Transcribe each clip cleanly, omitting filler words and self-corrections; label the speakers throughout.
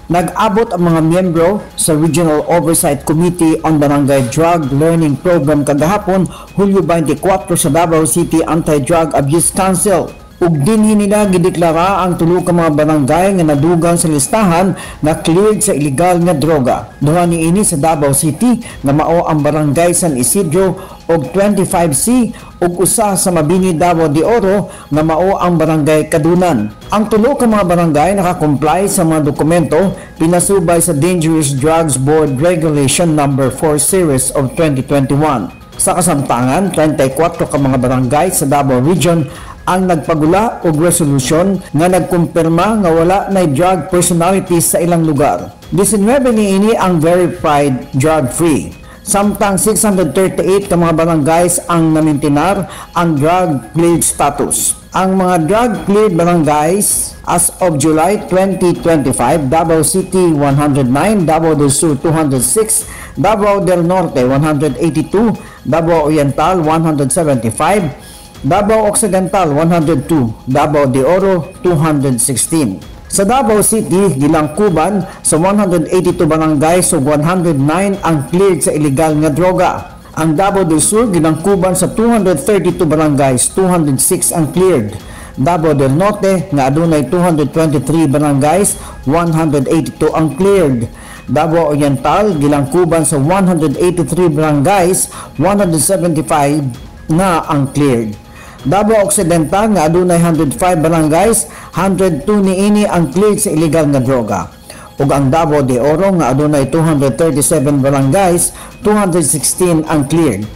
Speaker 1: Nag-abot ang mga miyembro sa Regional Oversight Committee on Barangay Drug Learning Program kagahapon, Hulyo 24, sa Davao City Anti-Drug Abuse Council. Ug dinhi nila gideklara ang tulo ka mga barangay nga nadugang sa listahan nga cleared sa illegal nga droga. Duha niini sa Davao City nga mao ang Barangay San Isidro og 25C ug usa sa Mabini, Davao de Oro nga mao ang Barangay Kadunan. Ang tulo ka mga barangay naka-comply sa mga dokumento pinasubay sa Dangerous Drugs Board Regulation Number 4 Series of 2021. Sa kasamtangan, 34 ka mga barangay sa Davao Region ang nagpagula og resolusyon nga nagkumpirma nga wala nay drug personalities sa ilang lugar. 19 niini ang verified drug-free. Samtang 638 ka mga barangays ang namintinar ang drug cleared status. Ang mga drug cleared barangays as of July 2025: Davao City 109, Davao del Sur 206, Davao del Norte 182, Davao Oriental 175, Davao Occidental 102, Davao de Oro 216. Sa Davao City, gilangkuban sa 182 barangays ug 109 ang cleared sa illegal nga droga. Ang Davao del Sur, gilangkuban sa 232 barangays, 206 ang cleared. Davao del Norte nga adunay 223 barangays, 182 ang cleared. Davao Oriental, gilangkuban sa 183 barangays, 175 na ang cleared. Davao Occidental nga adunay 105 barangays, 102 niini ang cleared sa illegal nga droga. Ug ang Davao de Oro nga adunay 237 barangays, 216 ang cleared.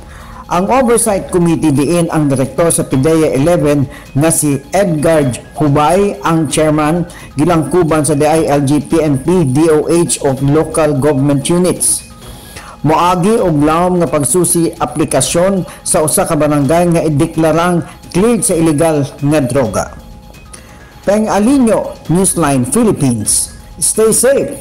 Speaker 1: Ang Oversight Committee, diin ang direktor sa PDEA 11 nga si Edgar Hubay ang chairman, gilangkuban sa DILG, PNP, DOH o local government units. Moagi og lawom nga pagsusi aplikasyon sa usa ka barangay nga ideklarang cleared sa illegal nga droga. Peng Alinio, Newsline Philippines. Stay safe.